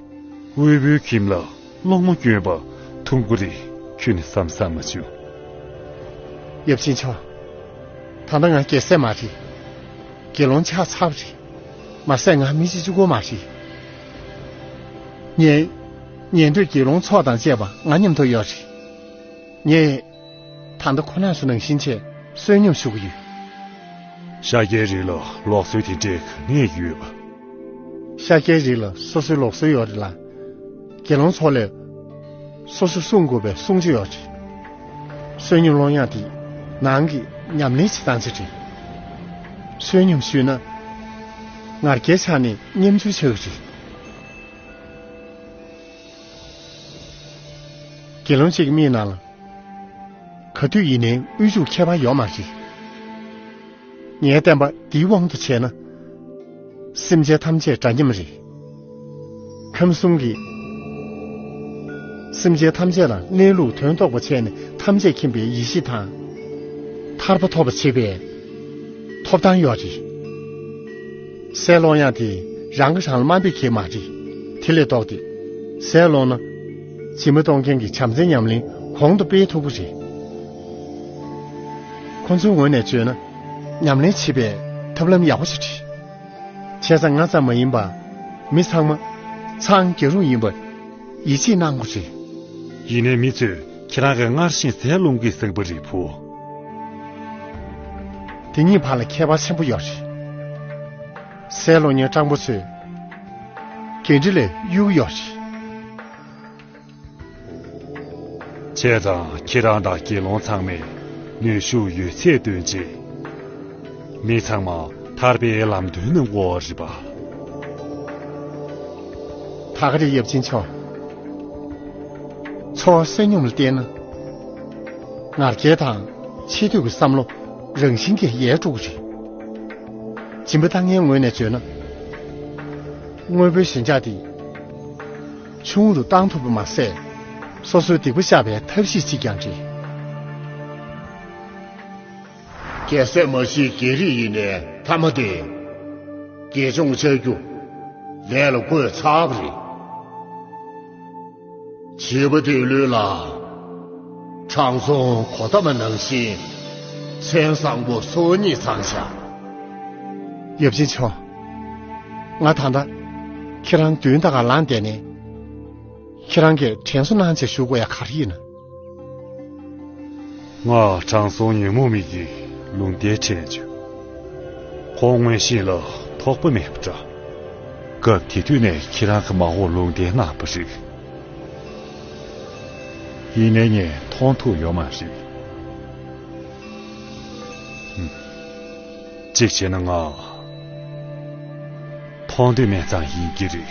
དབུལ་པོའི་ཁྱིམ་ལ་སློང་མོ་བསྐྱོན་པ་མཐོང་གི་རེད། ཁྱོན་ནས་བསམ་བསམ་མ་བྱུང་། ཡབ་ཆེན་མཆོག། ད་ལྟ་ང་རྒྱལ་སྲས་མ་རེད། དགེ་སློང་ཆགས་ཚར་བ་རེད། མ་ཟད་ང་མི་གཅིག་གཅིག་པོ་མ་རེད། ངའི་ཉན་ཐོས་དགེ་སློང་ཚོགས་དང་བཅས་པ་ང་མཉམ་དུ་ཡོད་རེད། ངས་ད་ལྟ་ཁོ་རང་ཚོ་ནང་བཞིན་བྱས་བསོད་སྙོམས་ཞུ་གི་ཡོད། ཤཱཀྱའི་རིགས་ལ་ལུགས་སྲོལ་དེ་འདྲས་ག་ནས་ཡོད་པ། ཤཱཀྱའི་རིགས་ལ་སོ་སོའི་ལུགས་སྲོལ་ཡོད་རེད་ལ། དགེ་སློང་ཚོ་ལས་སོ་སོ་སྲུང་དགོས་པའི་སྲུང་བྱ་ཡོད་རེད། བསོད་སྙོམས་སློང་ཡག་དེ་ནང་གི་ཉམས་ལེན་བྱེད་སྟངས་ཅིག་རེད། བསོད་སྙོམས་ཞུས་ན་ང་རྒྱལ་ཆགས་ནས་བསྙེན་བཅོས་བྱ་གི་རེད། དགེ་སློང་གཅིག་གི་མིག་ནང་ལ་ག་དུས་ཡིན་ནའི་དབུལ་ཕྱུག་ཁྱད་པར་ཡོད་མ་རེད། ངའི་བསྟན་པ་འདིའི་དབང་དུ་བྱས་ན། སེམས་ཅན་ཐམས་ཅད་འདྲ་མཉམ་རེད། ཁམས་གསུམ་གྱི་སེམས་ཅན་ཐམས་ཅད་ལ་གནས་ལུགས་དོན་རྟོགས་པ་བྱས་ནས་ཐམས་ཅད་མཁྱེན་པའི་ཡེ་ཤེས་དང་། ཐར་པ་ཐོབ་པ་བྱེད་པའི་ཐོབ་ཐང་ཡོད་རེད། ཟས་སློང་ཡག་དེ་རང་གིས་རང་ལ་དམའ་འབེབས་བྱེད་མ་རེད། དེ་ལས་ལྡོག་སྟེ། ཟས་སློང་ན། སྦྱིན་པ་གཏོང་མཁན་གྱི་བྱམས་བརྩེའི་ཉམས་ལེན་གོང་དུ་སྤེལ་ཐུབ་ཀྱི་རེད། ཁོ་ཚོའི་ངོས་ནས་བརྗོད་ན། ཉམས་ལེན་བྱེད་པའི་ཐབས་ལམ་ཡག་པོ་ཞིག་རེད། བྱས་ཙང་ང་ཙམ་མ་ཡིན་པར་མི་ཚང་མ་ཚང་རྒྱ་རུ་ཡིན་པར་ཡིད་ཆེས་གནང་དགོས་རེད། ཡིན་ནའི་མི་ཚོས་ཁྱེད་རང་གིས་སྔར་བཞིན་ཟས་སློང་གི་ཟེར་བ་རེད་བུ། དེ་གཉིས་བར་ལ་ཁྱད་པར་ཆེན་པོ་ཡོད་རེད། ཟས་སློང་མཁན་སྤྲང་པོ་ཚོས་འགན་འཁྲི་ལས་གཡུག་ཡོད་རེད། བྱས་ཙང་ཁྱེད་རང་དང་དགེ་སློང་ཚང་མས་ནུས་ཤུགས་ཡོད་ཚད་བཏོན་རྗེས། མི་ཚང་མ་ཐར་པའི་ལམ་སྟོན་གནང་དགོས་རེད་པ། ད་ག་རེད་ཡབ་ཆེན་མཆོག། འཚོ་བ་བསོད་སྙོམས་ལ་བརྟེན་ན། ང་རྒྱལ་དང་ཆེ་བསྟོད་ཀྱི་བསམ་བློ་རང་བཞིན་གྱིས་ཡལ་འགྲོ་གི་རེད། སྦྱིན་པ་བཏང་མཁན་ངོས་ནས་བརྗོད་ན། དངོས་པོའི་ཞེན་ཆགས་དེ། ཆུང་ངུ་རུ་བཏང་ཐུབ་པ་མ་ཟད། སོ་སོའི་སྡིག་པ་བཤགས་པའི་ཐབས་ཤེས་ཤིག་ཀྱང་རེད། རྒྱལ་སྲས་མ་གཞིའི་རྒྱལ་རིགས་ཡིན་ནའི་མཐའ་མ་དེ། དགེ་སྦྱོང་བྱ་རྒྱུ་ལས་ལ་བཀོད་ཚར་བ་རེད། བྱིས་པ་དེའི་ལུས་ལ། དྲང་སྲོང་གོ་ཏ་མ་ནང་བཞིན་མཚན་བཟང་པོ་སོ་གཉིས་ཚང་ཤག། ཡབ་ཆེན་མཆོག། ང་ད་ལྟ་ཁྱེད་རང་མདུན་ད་ག་ལངས་བསྡད་ནས། ཁྱེད་རང་གིས་དྲན་གསོ་གནང་བྱས་ཞུ་དགོས་ཡ་ག་རེ་ཡིན་ན། ང་དྲང་སྲོང་ཉོན་མོངས་མི་ཡི་ལུང་བསྟན་དྲན་བྱུང་། ཁོང་མངོན་ཤེས་ལ་ཐོགས་པ་མེད་པ་འདྲ། སྐབས་དེ་དུས་ནས་ཁྱེད་རང་གི་མ་འོངས་ལུང་བསྟན་གནང་བ་རེད། ཡིན་ནའི་ངས་མཐོང་ཐུབ་ཡོད་མ་རེད། ཧུམ། གཅིག་བྱས་ན་ང་མཐོང་འདོད་མེད་ཙང་ཡིན་གྱི་རེད།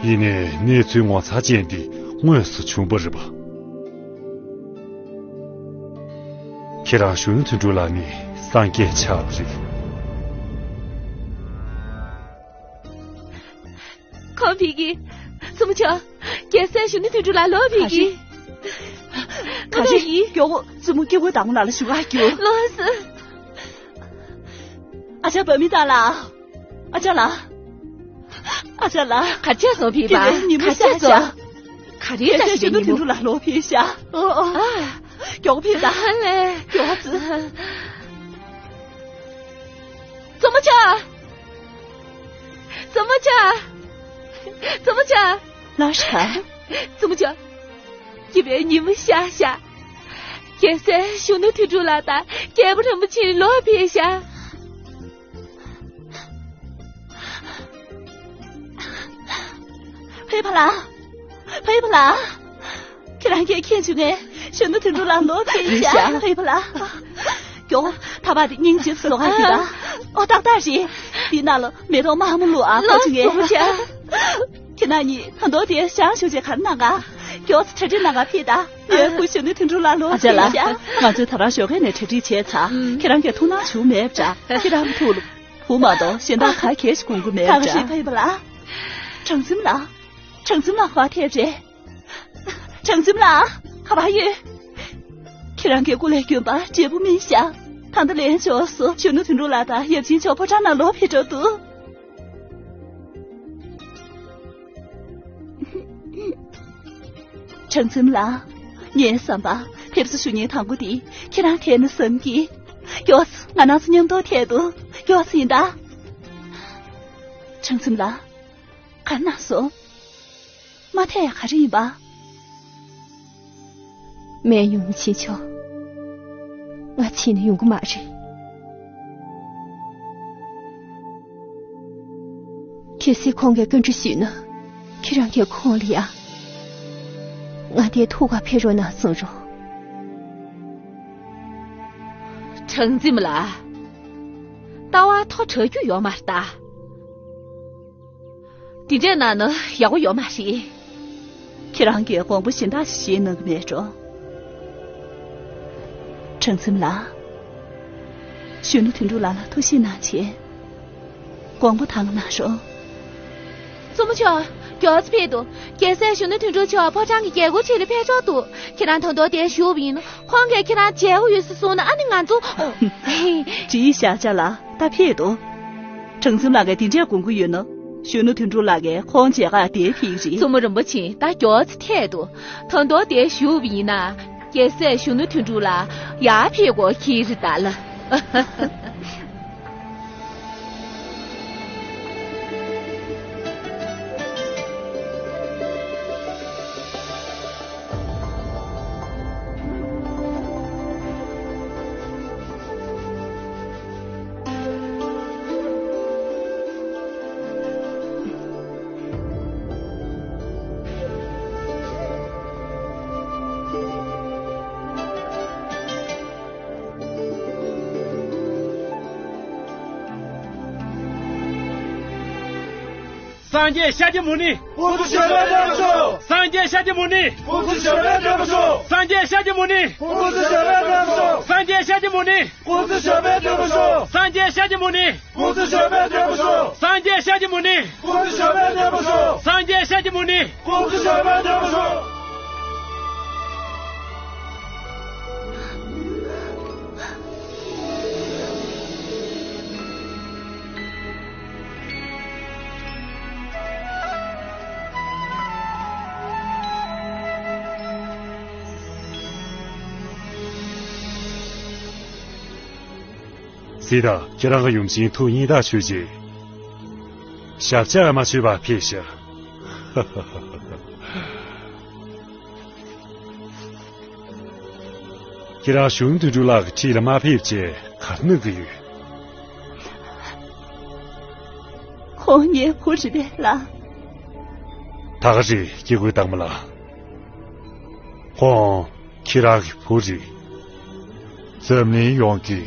ཡིན་ནའི་གནས་ཚུལ་ངོ་མཚར་ཅན་འདི་དངོས་སུ་བྱུང་བ་རེད་པ། ཁྱེད་རང་གཞོན་ནུ་དོན་གྲུབ་ལགས་ནི་སངས་རྒྱས་ཆགས་པ་རེད། ཁོང་ཕེབས་ཀྱི། བཙུན་མོ་ཆོག། རྒྱལ་སྲས་གཞོན་ནུ་དོན་གྲུབ་ལགས་ལོག་ཕེབས་ཀྱི། ག་རེ། ག་རེ་ཡིན། མགྱོགས་པོ་བཙུན་མོ་སྐྱེ་བོ་དང་ལ་ལ་ཞུ་ག་རྒྱུ། ལོག་སོང་། ཨ་ཅག་བབ་མི་ད་ལ། ཨ་ཅག་ལ། ཨ་ཅག་ལ། ག་བྱས་སོང་ཕིས་པ། དེ་རིང་ཉིན་མོ་ག་བྱས་ཤར་སོང་། ཤག་ག་རེ་ད་ཞིག་ཡིན་ཉིན་མོ། ལ་ལོ་ཕེབས་ཤག་ཨོ་ཨོ། ཨ། མགྱོགས་ཕེབས་ད། ཨ་ལེ། མགྱོགས་ཙི། བཙུན་མོ་ཆ། བཙུན་མོ་ཆ། བཙུན་མོ་ཆ། ལ་ཤག་བཙུན་མོ་ཆ། སྐྱིད་པའི་ཉིན་མོ་ཤར་ཤག་རྒྱལ་སྲས་གཞོན་ནུ་དོན་གྲུབ་ལགས་དང་རྒྱལ་པོ་རིན་པོ་ཆེ་ལོ་ཕེབས་ཤག་ཕེབས་པ་ལ། ཕེབས་པ་ལ། ཁྱེད་རང་གིས་མཁྱེན་བྱུང་ངས་གཞོན་ནུ་དོན་གྲུབ་ལགས་ལོ་ཕེབས་ཤག་ཕེབས་པ་ལ། མགྱོགས། ཐག་པ་དེ་སྙིང་རྗེ་བཟོ་ག་ཡིན་ད། ཨོ་ཏག་ཏག་རེད། འདི་ནང་ལ་མེ་ཏོག་དམར་མོ་བླུགས་ཨ། ཁོ་ཆུ་ངས། ཁྱེད་རང་གཉིས་ད་དོ་དེ་ཞང་ཞུ་བྱས་ག་རེ་གནང་ག་མགྱོགས་ཚེ་གྲ་སྒྲིག་གནང་ག་ཕེབས་ད། ངའི་བུ་གཞོན་ནུ་དོན་གྲུབ་ལགས་ལོ་ཨ་ཅག་ལགས། ཕེབས་ཤག་ང་ཚོས་ད་རང་ཞོགས་ཀས་ནས་གྲ་སྒྲིག་བྱས་ཚར། ཁྱེད་རང་གིས་ཐུགས་སྣང་བྱུང་མེད་པ་འདྲ། ཁྱེད་རང་ཐུགས་ལ་བུ་མ་གཏོགས་གཞན་དག་ག་གས་ཤིག་དགོངས་ཀྱི་མེད་པ་འདྲ། ད་ག་ཞིག་ཕེབས་པ་ལ། དྲང་སེམས་ལགས། དྲང་སེམས་ལགས་ག་པར་ཕེབས་རེད། དྲང་སེམས་ལགས་ག་པར་ཡོད། ཁྱེད་རང་གི་སྐུ་ལས་གྱོན་པ་བགྲེས་པོ་སྨིན་ཤག་ད་ལྟ་ལན་ཆོག་སོ། གཞོན་ནུ་དོན་གྲུབ་ལགས་དང་ཡབ་ཆེན་མཆོག་ཕོ་བྲང་ནང་ལོག་ཕེབས་འགྲོ་འདུག་དྲང་སེམས་ལགས། ངའི་བསམ་པ། ཕེབས་བསུ་ཞུ་མཁན་དང་པོ་དེ་ཁྱེད་རང་ཐད་ན་བསམ་གྱི། མགྱོགས་སོ། ང་རང་ཚོ་མཉམ་དུ་ཐད་དོ། མགྱོགས་སོ་ཡིན་ད། དྲང་སེམས་ལགས། ག་རེ་གནང་སོང་། མ་ཐད་ཡ་ག་རེ་ཡིན་པ། སྨན་གཡོག་རིན་པོ་ཆེ་མཆོག་ང་ཕྱིན་ན་ཡོང་གི་མ་རེད། གལ་སྲིད་ཁོང་གིས་བཀའ་འདྲི་ཞུས་ན། ཁྱེད་རང་གིས་ཁོང་ལ་ཡ། ང་དེར་ཐུག་ག་ཕེབས་རོགས་གནང་གསུང་རོགས། དྲང་སེམས་ལགས། ལྟ་བ་མཐོ་དྲགས་རྒྱུ་ཡོད་མ་རེད་ད། དེ་འདྲས་གནང་ན་ཡག་པོ་ཡོད་མ་རེད། ཁྱེད་རང་གིས་དགོངས་པ་གཞན་དག་ཞིག་གནང་གི་མེད་འགྲོ། དྲང་སེམས་ལགས། གཞོན་ནུ་དོན་གྲུབ་ལགས་ལ་ཐུགས་ཞིབ་གནང་བྱས། དགོངས་པ་དྭངས་གནང་རོགས། བཙུན་མོ་མཆོག་མགྱོགས་ཚེ་ཕེབས་འདུག་རྒྱལ་སྲས་གཞོན་ནུ་དོན་གྲུབ་མཆོག་ཕོ་བྲང་གི་རྒྱལ་སྒོ་ཕྱེ་ལ་ཕེབས་ཆོག་འདུག་ཁྱེད་རང་ད་དུང་དེར་བཞུགས་པ་ཡིན་ན། ཁོང་གིས་ཁྱེད་རང་མཇལ་དགོས་ཡོད་ཟེར་གསུངས་ན། ཨ་ནི་ང་ཚོ། བྲིས་བཞག་ཅག་ལ་ད་ཕེབས་འདུག་དྲང་སེམས་ལགས་ཀྱིས་དེ་འདྲས་དགོངས་ཀྱི་ཡོད་ན། གཞོན་ནུ་དོན་གྲུབ་ལགས་ཀྱིས་ཁོང་མཇལ་ཁ་དེར་ཕེབས་རེད། བཙུན་མོ་རིན་པོ་ཆེ་ད་མགྱོགས་ཚེ་ཐད་དོ། ད་དུང་དེར་བཞུགས་པ་ཡིན་ན། རྒྱལ་སྲས་གཞོན་ནུ་དོན་གྲུབ་ལགས་ཡར་ཕེབས་དགོས་ཁེལ་རེད་ད་ལ། སངས་རྒྱས་ཤཱཀྱ་མུ་ནི། སྐུ་ཚེ་ཞབས་པད་བརྟན་པར་ཤོག་སངས་རྒྱས་ཤཱཀྱ་མུ་ནི། སྐུ་ཚེ་ཞབས་པད་བརྟན་པར་ཤོག་སངས་རྒྱས་ཤཱཀྱ་མུ་ནི། སྐུ་ཚེ་ཞབས་པད་བརྟན་པར་ཤོག་སངས་རྒྱས་ཤཱཀྱ་མུ་ནི། སྐུ་ཚེ་ཞབས་པད་བརྟན་པར་ཤོག་སངས་རྒྱས་ཤཱཀྱ་མུ་ནི། སྐུ་ཚེ་ཞབས་པད་བརྟན་པར་ཤོག་སངས་རྒྱས་ཤཱཀྱ་མུ་ནི། སྐུ་ཚེ་ཞབས་པད་བརྟན་པར་ཤོག་སངས་རྒྱས་ཤཱཀྱ་མུ་ནི། སྐུ་ཚེ་ཞབས་པད་བརྟན་པར་ཤོག་སྲིད་ད། ཁྱེད་རང་གི་ཡུམ་ཆེན་ཐུགས་མཉེས་དག་ཆོས་རྗེ། ཞབས་ཕྱག་མ་ཆོད་པ་ཕེབས་ཤག་ཁྱེད་རང་གཞོན་ནུ་དོན་གྲུབ་ལགས་ཀྱི་འཁྲིས་ལ་མ་ཕེབས་ཅེས་ག་རེ་གནང་གི་ཡོད། ཁོང་ངའི་བུ་རེད་པས་ལགས། ད་ག་རེད་སྐྱེ་དགུའི་བདག་མོ་ལགས། ཁོང་ཁྱེད་རང་གི་བུ་རེད། འཛམ་གླིང་ཡོངས་ཀྱི་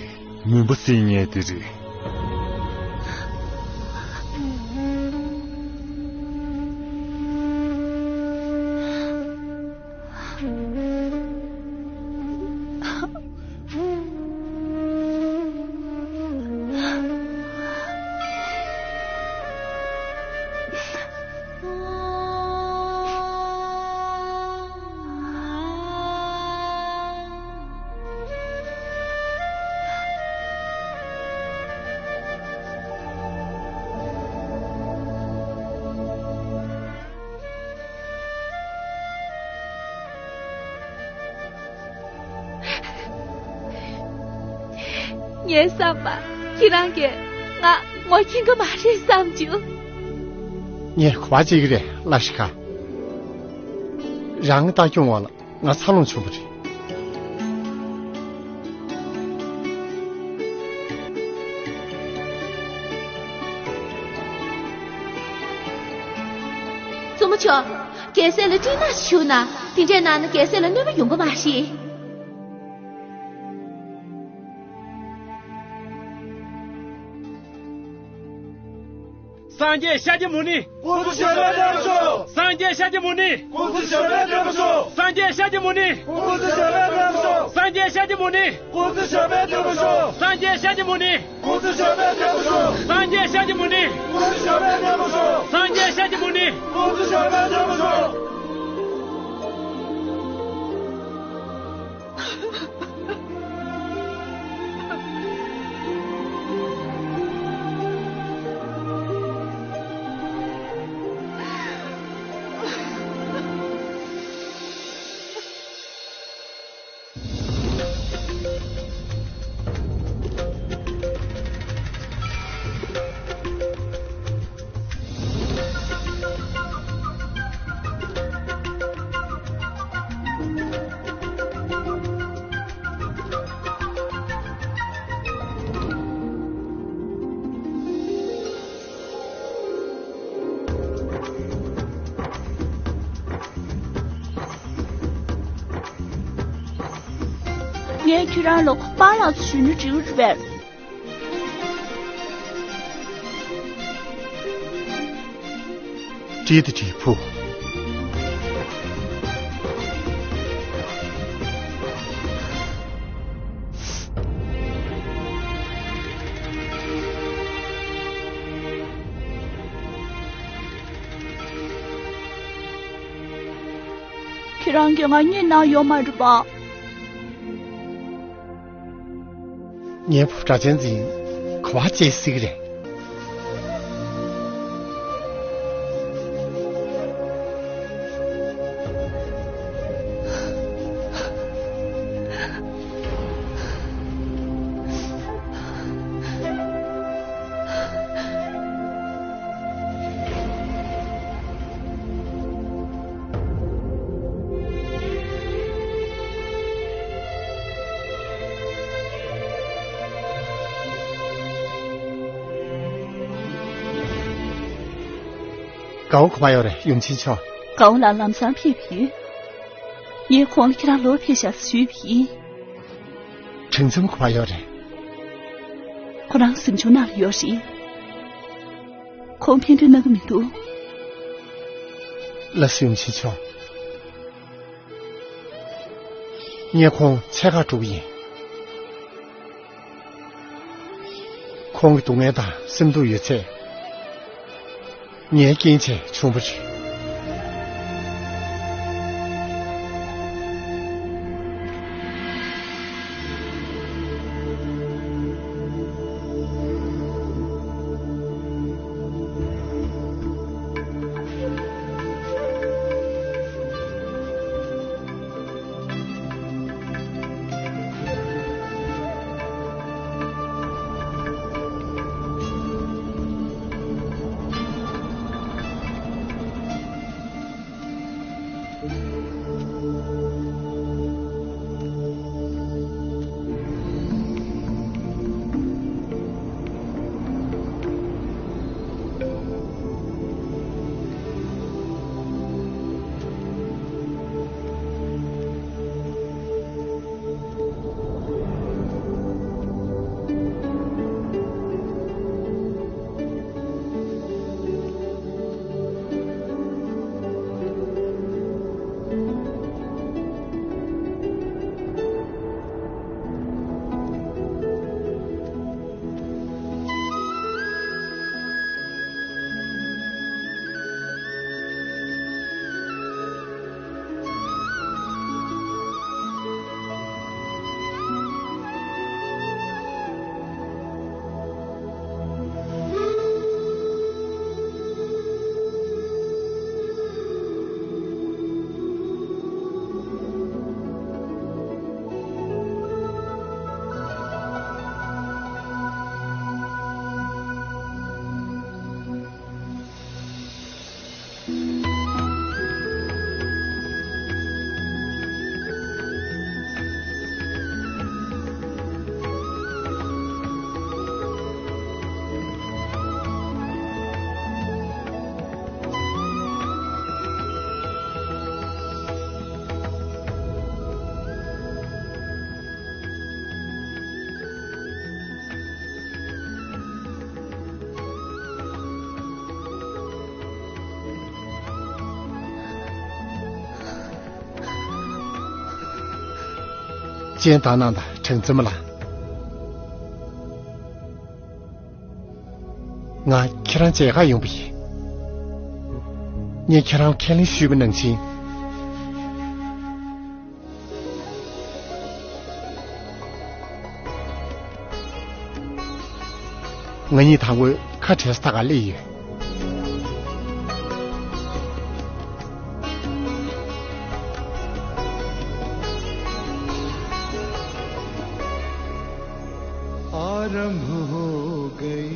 མུན་པ་སེལ་མཁན་དེ་རེད། ངའི་བསམ་པར་ཁྱེད་རང་གིས་ང་ངོ་མཁྱེན་གྱི་མ་རེད་བསམ་བྱུང་། ངས་ག་པར་བྱེད་ཀྱི་རེད་ལ་ཤི་ཁ། རང་ལྟ་སྐྱོང་བ་ལ་ང་འཚར་ལོངས་བྱུང་བ་རེད། བཙུན་མོ་མཆོག་རྒྱལ་སྲས་ལ་སྤྲིན་ནག་ཞིག་བྱུགས་ན། དེ་འདྲས་གནང་ན་རྒྱལ་སྲས་ལ་གནོད་པ་ཡོང་གི་མ་རེད། སངས་རྒྱས་ཤཱཀྱ་མུ་ནི། སྐུ་གཟུགས་ཞབས་པད་བརྟན་པར་ཤོག་སངས་རྒྱས་ཤཱཀྱ་མུ་ནི། སྐུ་གཟུགས་ཞབས་པད་བརྟན་པར་ཤོག་སངས་རྒྱས་ཤཱཀྱ་མུ་ནི། སྐུ་གཟུགས་ཞབས་པད་བརྟན་པར་ཤོག་སངས་རྒྱས་ཤཱཀྱ་མུ་ནི། སྐུ་གཟུགས་ཞབས་པད་བརྟན་པར་ཤོག་སངས་རྒྱས་ཤཱཀྱ་མུ་ནི། སྐུ་གཟུགས་ཞབས་པད་བརྟན་པར་ཤོག་སངས་རྒྱས་ཤཱཀྱ་མུ་ནི། སྐུ་གཟུགས་ཞབས་པད་བརྟན་པར་ཤོག་སངས་རྒྱས་ཤཱཀྱ་མུ་ནི། སྐུ་གཟུགས་ཞབས་པད་བརྟན་པར་ཤོག་ངས་ཁྱོད་རང་ལ་པཱ་ལགས་སུ་ཞུས་ན་འགྲིག་རེད་པས། བྲིས་ཏེ་བྲིས་ཕུ། ཁྱེད་རང་གིས་ང་རྙེད་གནང་ཡོད་མ་རེད་པ། ངའི་བུ་སྒྲ་གཅན་འཛིན་ག་པར་བྱེད་སྲིད་ཀྱི་རེད། དགའ་བོ་ག་པར་ཡོད་རེད། ཡུམ་ཆེན་མཆོག་དགའ་བོ་ལགས་ལམ་སང་ཕེབས་ཡོད། ངས་ཁོང་ལ་ཁྱེད་རང་ལོག་ཕེབས་ཤག་ཞུས་པ་ཡིན། དྲིན་ཆེན་ག་པར་ཡོད་རེད། ཁོ་རང་གཟིམ་ཆུང་ནང་ལ་ཡོད་རེད། ཁོང་ཕན་ཐོགས་གནང་གི་མི་འདུག་ལགས་སོ་ཡུམ་ཆེན་མཆོག་ངས་ཁོང་འཚོལ་གར་འགྲོ་གི་ཡིན། ཁོང་གི་སྡུག་བསྔལ་དང་སེམས་སྡུག་ཡོད་ཚད། ངའི་རྐྱེན་བྱས་བྱུང་བ་རེད། སྤྱན་དག་གནང་དང་། གྲངས་འཛོམས་ལགས། ང་ཁྱེད་རང་མཇལ་ཁ་ཡོང་བ་ཡིན། ངས་ཁྱེད་རང་ཁས་ལེན་ཞུས་པ་ནང་བཞིན། ང་གཉིས་དང་པོའི་ཁ་བྲལ་ས་ཐག་ག་སླེབས་ཡོད། आरंभ हो गई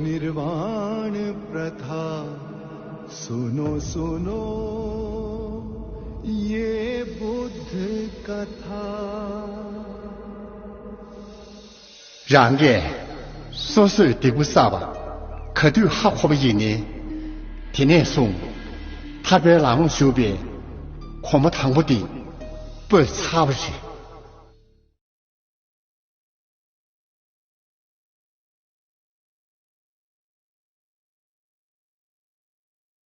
निर्वाण प्रथा। सुनो सुनो ये बुद्ध कथा। རང་གིས་སོ་སོས་སྡིག་པ་བསགས་པ་ག་དུས་ཧ་གོ་བ་ཡིན་ནའི། དེ་ནས་བཟུང་ཐར་པའི་ལམ་ལ་ཞུགས་པའི་གོམ་པ་དང་པོ་དེ་སྤོས་ཚར་བ་རེད།